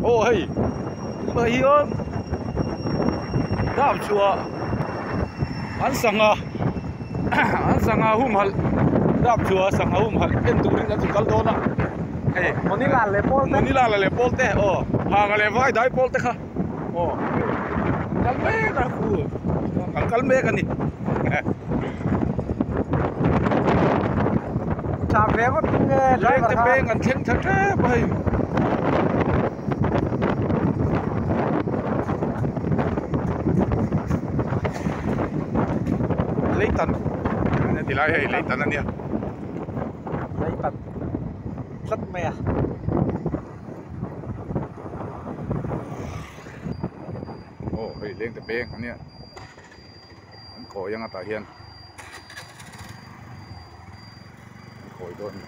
Aw hei tunah hian dam chhuah an sangha an sangha humhalh dam chhuah sangha humhalh en turin an kal dawn a hei Monilal leh pawl te Monilal leh pawl te aw hanga leh vai dai pawl te kha aw hei an kal mek a khu an kal mek a ni. Tha ve ngawt nge driver kha. Lengte peng an thleng tha tep a hei. Leitan an ti lai hei leitan a nia. Leitan tlat mai a. Aw hei lengte peng a nia. An kawi anga tah hian an kawi dawn a ni.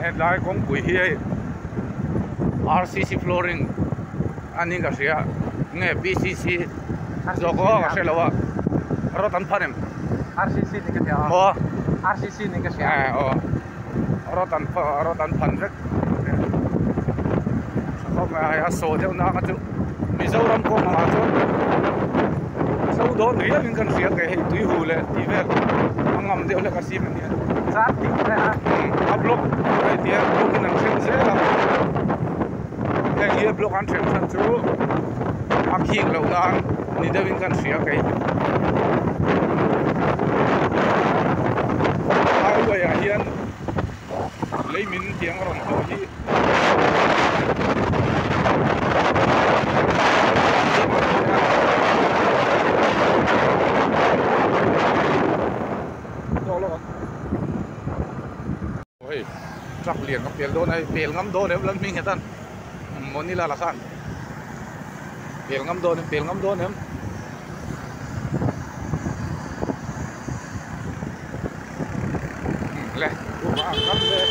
Hetlai kawngpui hi hei rcc flooring a niin ka hria nge pcc zawk aw ka hre lo a rawt an phan em? Rcc ni ka hria maw? Rcc ni ka hria aw. Rawt an rawt an phan vek khawp mai a hei a saw deuh na anga chu Mizoram kawng ah chuan zo dawn riau in kan hria kei hei tui hu leh tih vel a ngam deuh hlek a sim a nia zat tih te a a block hei ti hian block in an then zel a heng hi a block an then chhan chu a khik loh nan ni deuh in kan hria kei highway ah hian lei min tiang a rawn hnawh hi hei truck lian ka pel dawn a hei pel ngam dawn em lan hming hetan Monila la khan pel ngam dawn em pel ngam dawn em. Le ngam ve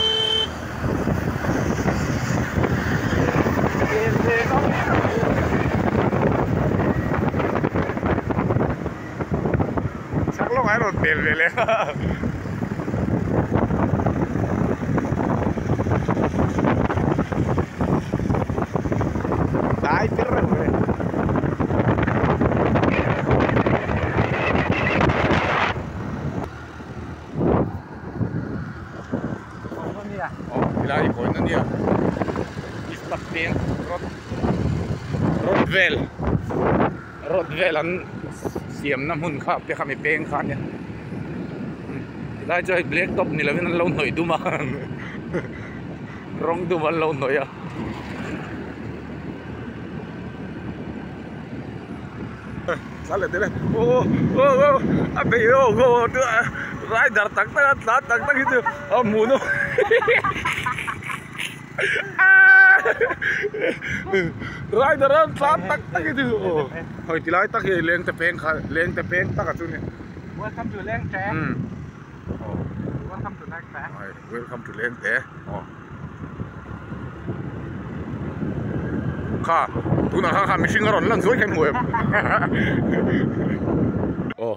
pel ve ngam chak lawk ai rawn pel ve leh dai tir reuh ve Aw tilai hi kawi na nia ispat peng rawt rawt vel rawt vel an siamna hmun kha te kha mi peng kha ania tilai chu hei black top ni lovin an lo hnawih dum a rawng dum an lo hnawih a. Tlan leh teh aw aw aw a bei aw aw rider tak tak a tlan tak tak hi chu a hmuh nawm rider a tlan tak tak hi chu aw hawi ti lai tak hi leng te peng kha leng te peng tak a chu ni welcome to leng te welcome to leng te welcome to leng te aw. Kha tunah khan kha mihring a rawn lan zuai kha hmu em aw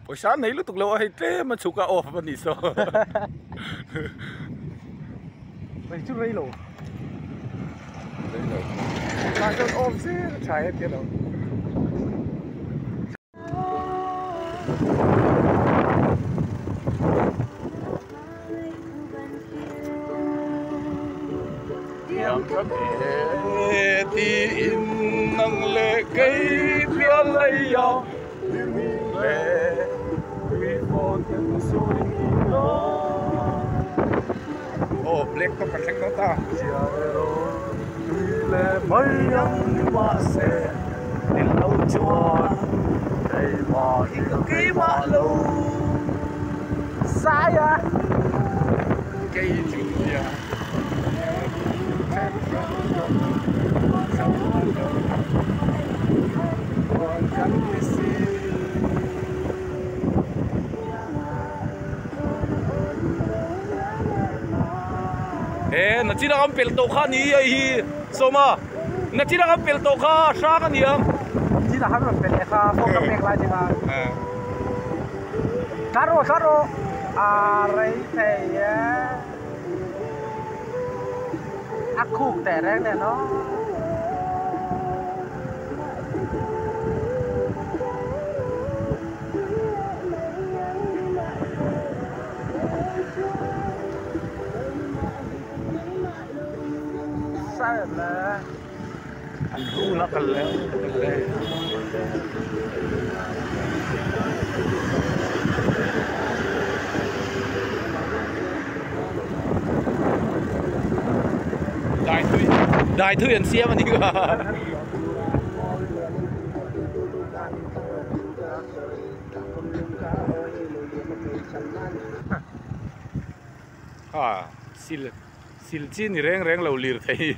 pawisa nei lutuk lo a hei tlem a chhuk a off a nih saw hei chu rei lo rei lo tah chuan off zel a tha e tia lo. Tiin nang leh kei pial lei a Aw black top kan thleng dawn ta. E nachina kan pel tawh kha ni hei hi sawma nachina kan pel tawh kha hrang a ni ang nachina kan rawn pel leh kha phone ka pek lai che kha. Tlar rawh tlar rawh a rei thei e a khuk teh reng nen aw. An rul a kal leh kal leh. Dai thui dai thui an siam a ni kha. Ha sil Sil chi ni reng reng lo lir thei.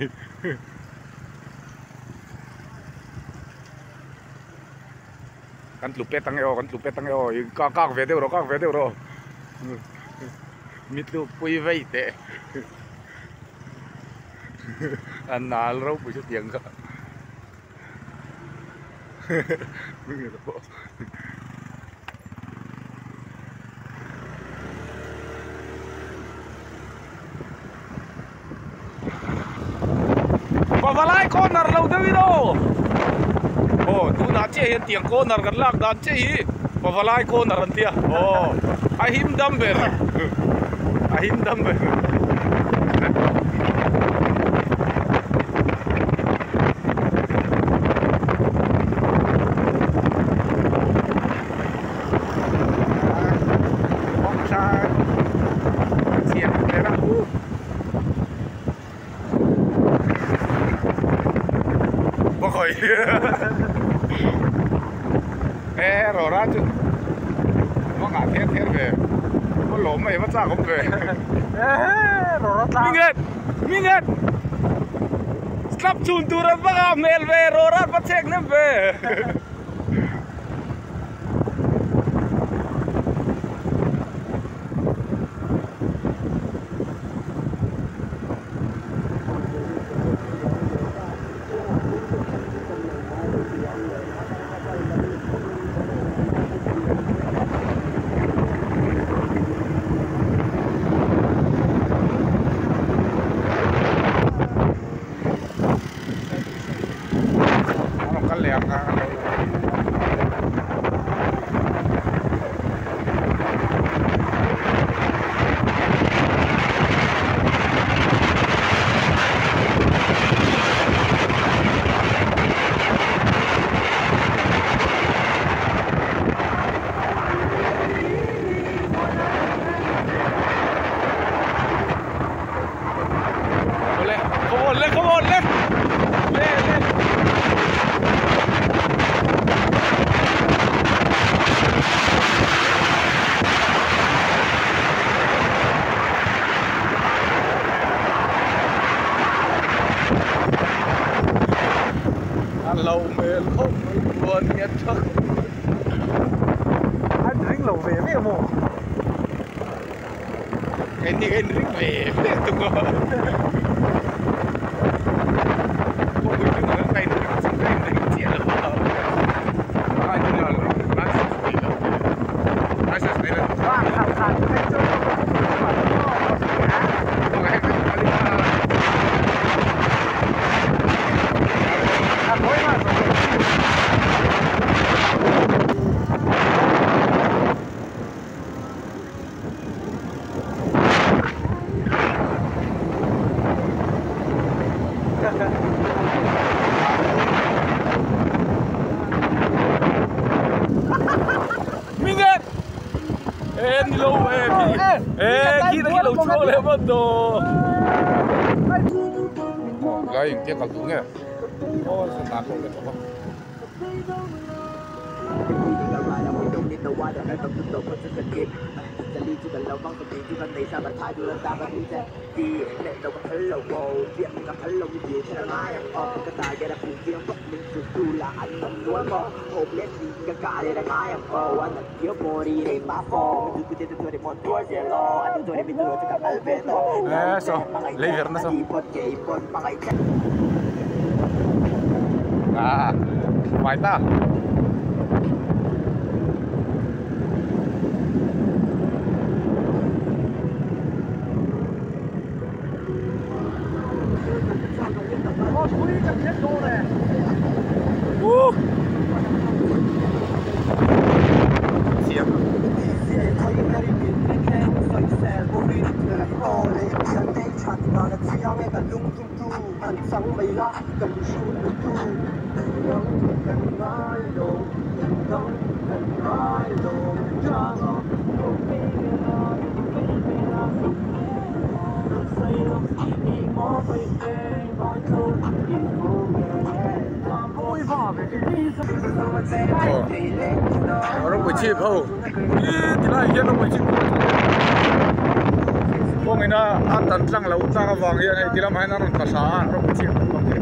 Kan tlu pet ange aw, kan tlu pet ange aw, i kak kak ve deuh rawh, kak ve deuh rawh. Mi tlu pui veih teh. A nal ropui chu tiang kha. Pavalai corner lo deuh in aw aw tunah chiah hian tiang corner kan lak dan chiah hi Pavalai corner an tia aw a him dam ber a him dam ber. E rawra chu va ngah ther ther ve va lawm mai va chak awm ve mi nget mi nget slap chhun tur an va ngah hmel ve rawra va chek nem ve. A lo hmel khawp mai chuan nghet tha khawp mai. An ring lo ve ve maw? Keini ka inring ve ve tuk a. Khawpui chu nang ka inring chu ka inring chiah lo a. Ai chu la lo license nei lo license nei lo. Wah khat khat hei chu Minget! Ê, ni lo ê, ê, khi ta khi lo chua le mất đồ. Gai tia kal tu nge. Ôi, sao tạt lo le to. Ê, sao? Lấy việc nó sao? À, phải ta. Aw Rawpuichhip ho hi tilai hian Rawpuichhip khua chu kawngin a a tan tlang loh tlang avang hian hei ti lamah hian a rawn tla thla a Rawpuichhip lampang hi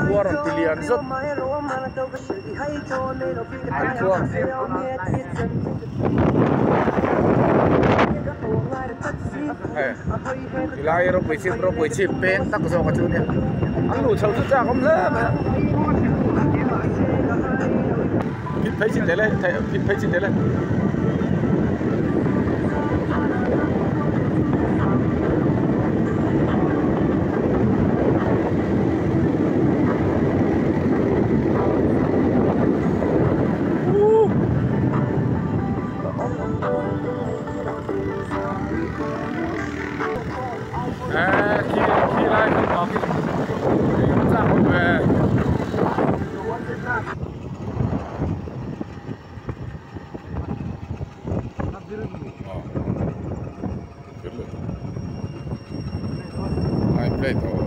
khua rawn ti lian zawt an khua. Tilai rawpuichhip rawpuichhip peng tak zawk a chu nia an luh chho chu chak awm hle mai a phit phei chin teh le phit phei chin teh le. Khi khi lai kan hmuh khi chak awm ve. Ai plate aw.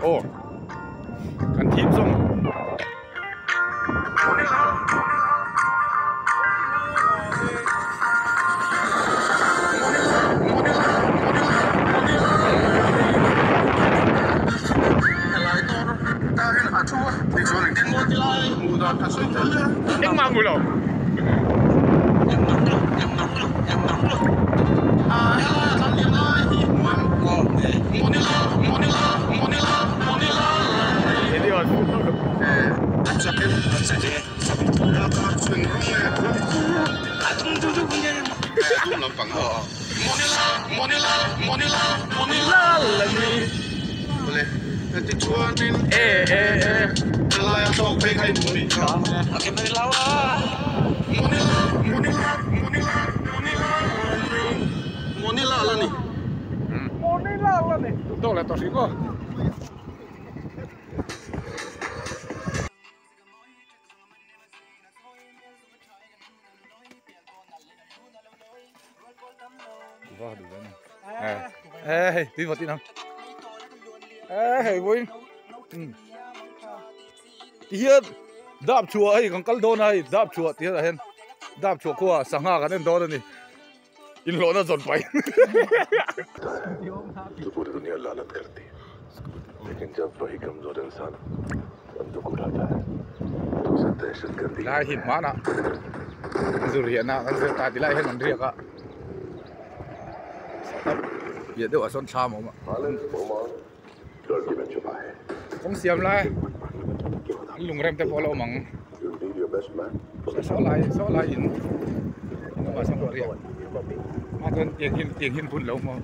Aw kan thim zawng. Engmah hmu lo. Tawk leh tawh hrih maw. Ê hei tui vawt in ang ê hei vawiin ti hian dap chhuah hei kan kal dawn a hei dap chhuah tih ah hian dap chhuah khuaah sangha kan en dawn a ni inhlawhna zawn paih Tilai hi hmanah an zu riahna an zir ta tilai hian an riak a piah deuhah sawn thlam a awm a kawng siam lai an lungrem te pawh a la awm ang saw lai saw lai in in awmah sawn an riak a chuan tiang hi tiang hi an bun lo maw.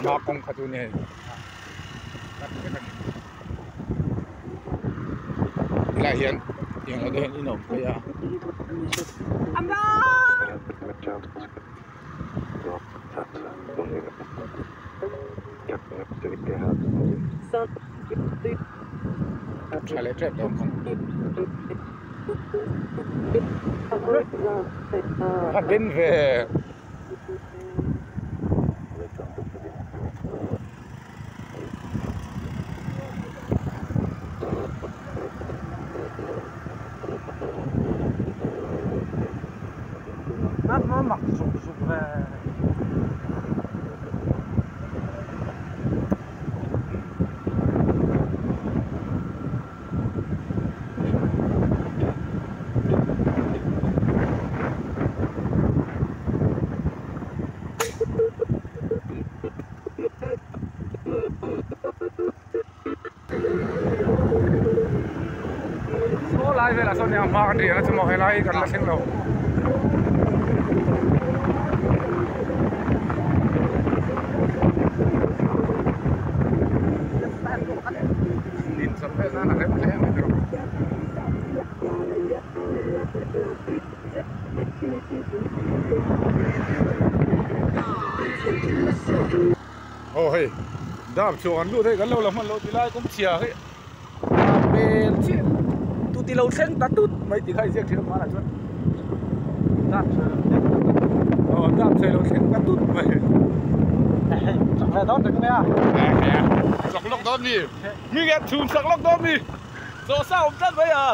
Hma kawng kha chu ni hei helaiah hian tiang lo te hian in a awm phei a. Tha leh tep dawn kawng. A ben ve. Saw lai velah sawn nia hma kan riah na chu maw helai hi kan la thleng lo. Din chawp vel nan a rem hle mai tawh. Aw hei. Dap chhuak an lut hei kan lo la hman lo ti lai kawng chhia hi a pel chiah tu ti lo thleng ta tut mai tih kha inziak thin a hmanah chuan Dap chhuak lo thleng ta tut aw dap chhuak lo thleng ta tut mai hei chak ve dawn reng mai a chak lawk dawn mi mi nge chhun chak lawk dawn mi chaw sa awm tlat mai a.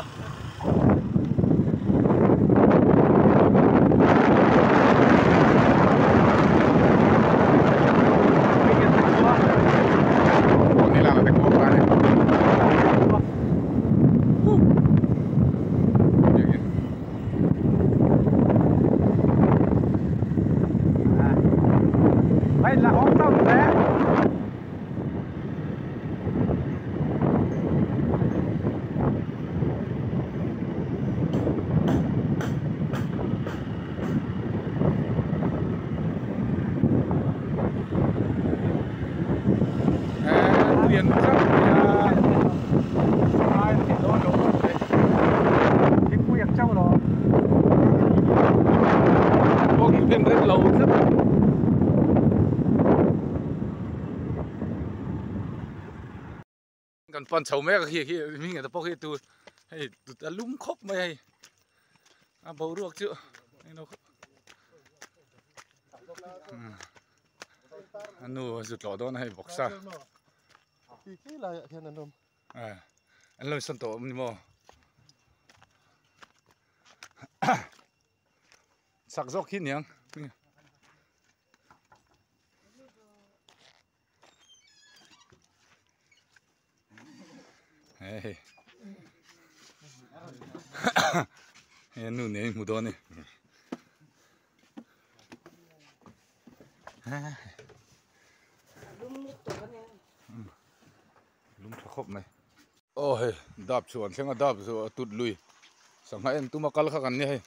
Kan pan chho mek a khi khi hming te pawh khi tu hei tut a lum khawp mai hei a boruak chu englo khawp a nu a zut lawh dawn a hei bawksa an lo insawn tawh awm ni maw chak zawk hi niang. Hei hei nu nen hmu dawn a ni lum tha khawp mai aw hei dap chu an thleng a dap chu a tut lui sangha en tuma kal kha kan nia hei.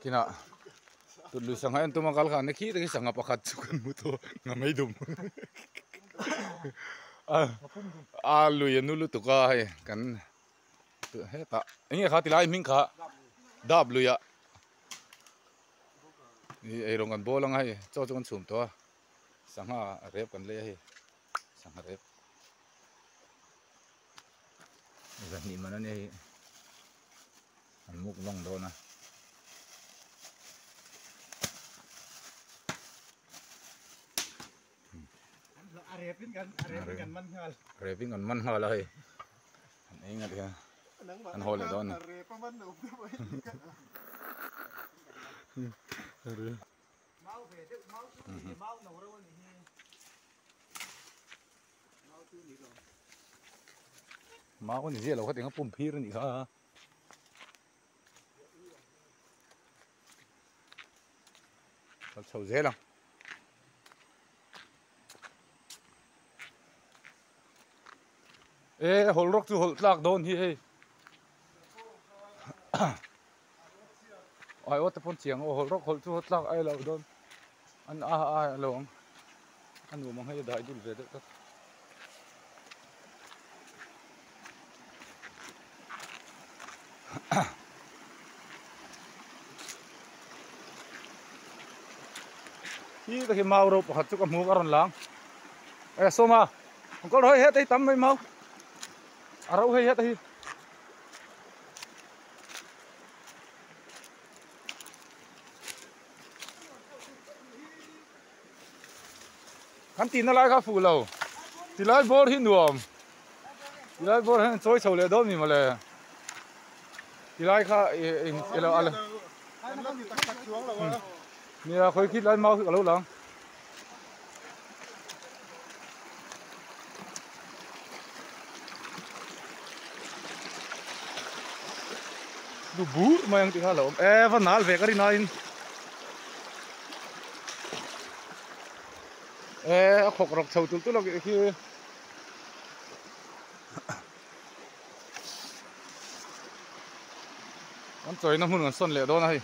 Kinah tut lui sangha en tuma kal kha an ni khi te khi sangha pakhat chu kan hmu tawh nga mai dum a lui a nu lutuk a hei kan hetah eng nge kha tilai hming kha dap lui ah ih eirawng kan bawl ang a hei chaw chu kan chhum tawh a sangha rep kan lei a hei sangha rep. Zahnih man a nia hi an muk vang dawn a. A repin kan a repin kan man nghal. Repin kan man nghal a hei. An ei ngat hian an haw leh dawn a ni. A rep a man lo deuh a hei. Mau ve deuh mau chu mau no reuh a ni hi. Mau a ni ziah lo kha tiang a pum phir a nih kha. Kal chho zel ang. E hawlh rawk chu hawlh tlak dawn hi hei. Ai aw te pawn chiang aw hawlh rawk hawlh chu hawlh tlak ai lo dawn an a a a lo ang a nuam ang hei a dai dul ve deuh tlat. Hi ta khi mau ro pakhat chu ka hmu ka rawn lang e sawma an kawr hei het hei tam mai mau a ro hei het hi. Kan tihna lai kha fuh lo tilai bawr hi nuam tilai bawr hian chawi chho leh dawn mi mawle tilai kha ilo a nia khawi khi lai mau khi ka lo lang. Du bur mai ang tih kha a lo awm e va nal ve ka rin aiin e a khawk rawk chho tul tul a khi kan chawina hmun kan sawn leh dawn a hei.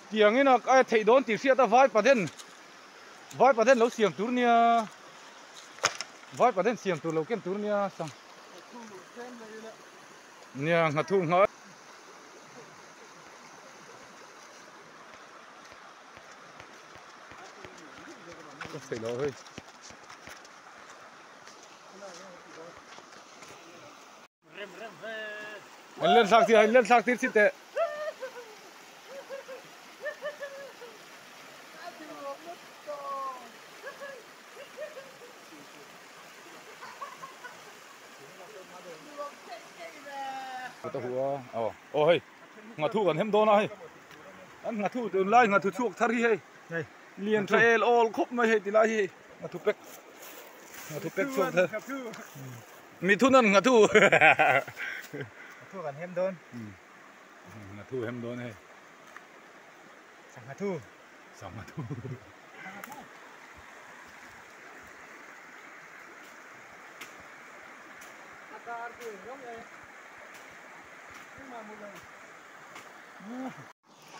Tiangin a a theih dawn tih hriat a vai paden vai paden lo siam tur nia vai paden siam tur lo ken tur nia sang nia nghathu ngha ka theih loh hei. An len thlak tir, an len thlak tir chi teh. Ta hua aw aw hei nghathu kan hem dawn a hei an nghathu tunlai nghathu chhuak thar hi hei lian tha el awl khawp mai hei tilai hi nghathu pek nghathu pek chhuak thar Mithun an nghathu. Nghathu kan hem dawn. Nghathu hem dawn hei. Sanghathu. Sanghathu.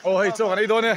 Oh hei chaw kan ei dawn e.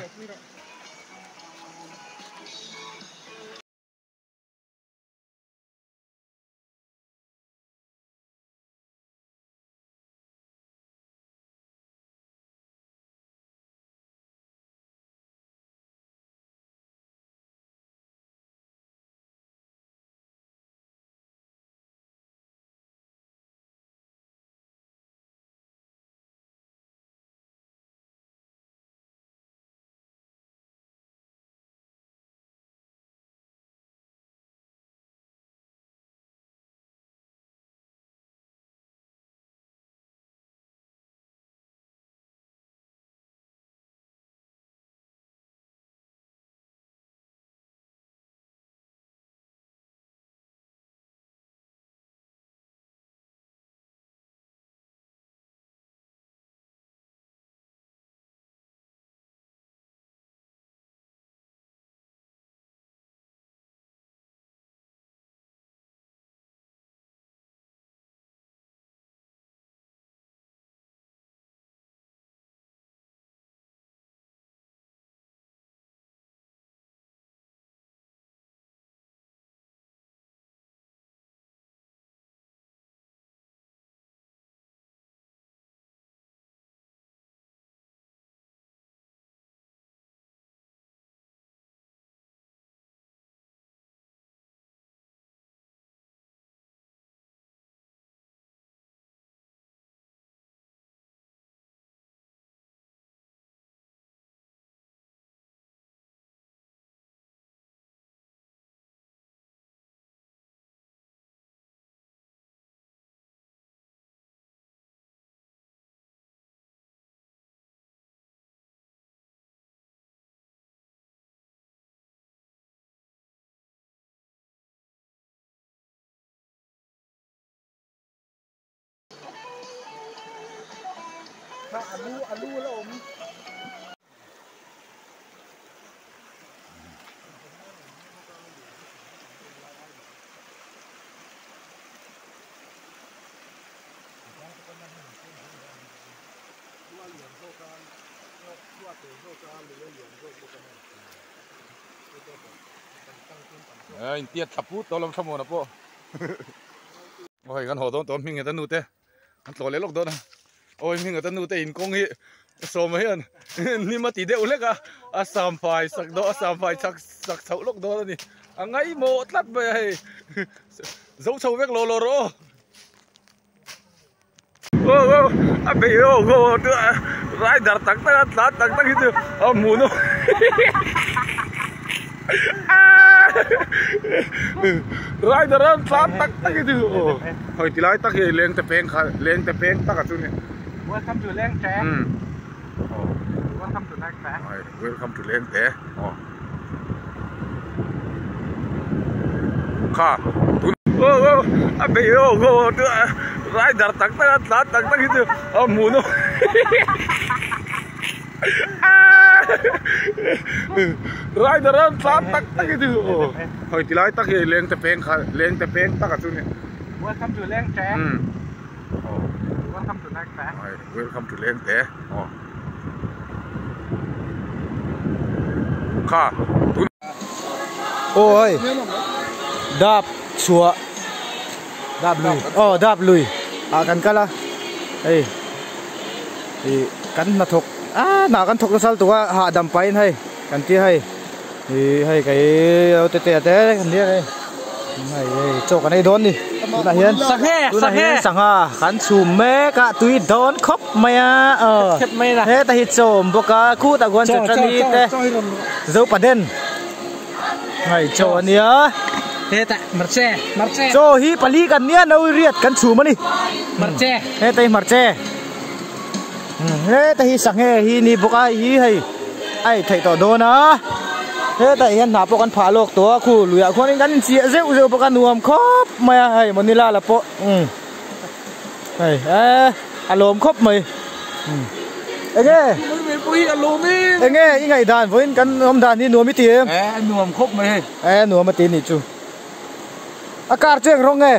A intiat thla put tawh lam thlamuan a pawh aw hei kan haw dawn tawh hming e ta nu te an tlawh leh lawk dawn a awi hming e ta nu te inkawng hi sawma hian hnim a ti deuh hlek a a samfai sak dawn a samfai chak sak chhoh lawk dawn a ni a ngaihmawh tlat mai a hei zo chho vek lo lo rawh aw. A bei aw aw rider tak tak a tlan tak tak hi chu a hmuh nawm rider a tlan tak tak hi chu aw hawi ti lai tak hi leng te peng kha leng te peng tak a chu ni Welcome to Lengte Welcome to Lengte Welcome to Lengte aw Kha tun aw aw a bei aw aw rider tak tak a tlan tak tak hi chu a hmuh nawm rider a tlan tak tak hi chu aw hawi ti lai tak hi leng te peng kha leng te peng tak a chu ni Welcome to Lengte Welcome to Lengte Welcome to Lengte aw. Kha tun Aw hei dap chhuah dap lui aw dap lui ah kan kal a hei ih kan hnathawk a hnah kan thawk nasal tuk a hahdam pahin hei kan tia hei ih hei kei lo te te te kan nia hei hei hei chaw kan ei dawn ni tunah hian tunah hian sangha kan chhum mek a tui dawn khawp mai a aw heta hi chaw awm bawk a khutah khuan chawṭani te zopaden. Ngai chaw a nia. Hetah hmarche hmarche. Chaw hi pali kan nia no riat kan chhum a ni. Hmarche. Heta hi hmarche. Heta hi sanghe hi ni bawk a hi hei a ei theih tawh dawn a. Hetah hian hna pawh kan phah lawk tawh a khu luiah khuanin kan inchiah zeuh zeuh bawk a nuam khawp mai a hei Monila la pawh hei eh a lawm khawp mai. Enge? Enge i ngaihdan vawiin kan awm dan hi nuam i ti em? E nuam khawp mai hei. E nuam a ti nih chu. A car chu eng rawng nge?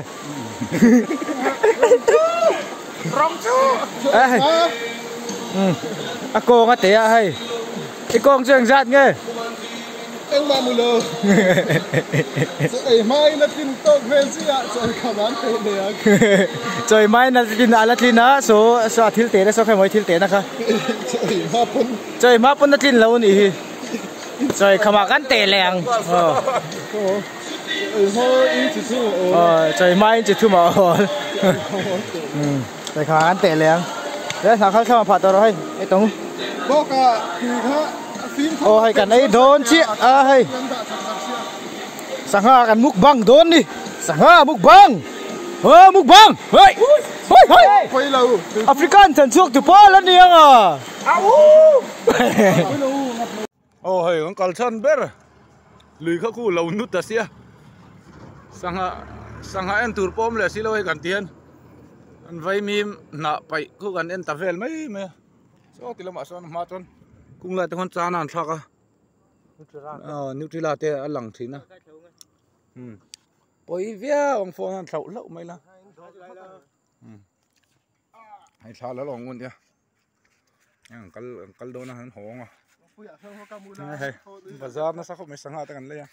Rawng chu. E hei. A kawng a te a hei. I kawng chu eng zat nge? Engmah mu lo. Chaw ei hmain a tlin tawk vel chi ah chaw ei kham an peih leh ang. Chaw ei hmain a tlin a la tlin a so so a thil tehna saw kha emaw i thil tehna kha. Chaw ei hma pawn. Chaw ei hma pawn a tlin lo anih hi. Chaw ei khamah kan teh leh ang. Aw. Chaw ei hma in chi thum a awl. Aw chaw ei hma in chi thum a awl. Chaw ei khamah kan teh leh ang. He hna khal thlam a phah tawh rawh hei ei tawng. Bawkah tui kha. Aw hei kan ei dawn chiah a hei sangha kan mukbang dawn ni sangha mukbang aw mukbang hei hei hei African chan chhuak tu pawl a ni ang a aw hei kan kal chhan ber lui kha khu lo nut ta sia sangha sangha en tur pawh awm leh si lo hei kan ti hian an vaimim hnah paih khu kan en ta vel mai mai a. Saw ti lamah sawn hma chuan kung lai te khuan chana an thlak a aw nutella te a lang thin a umm pawi viau ang phone an thlauh hlauh mai la umm hei thla la lawng ngun nia an kal an kal dawn a an hawng a hei bazar nasa khawp mai sangha te kan lei a.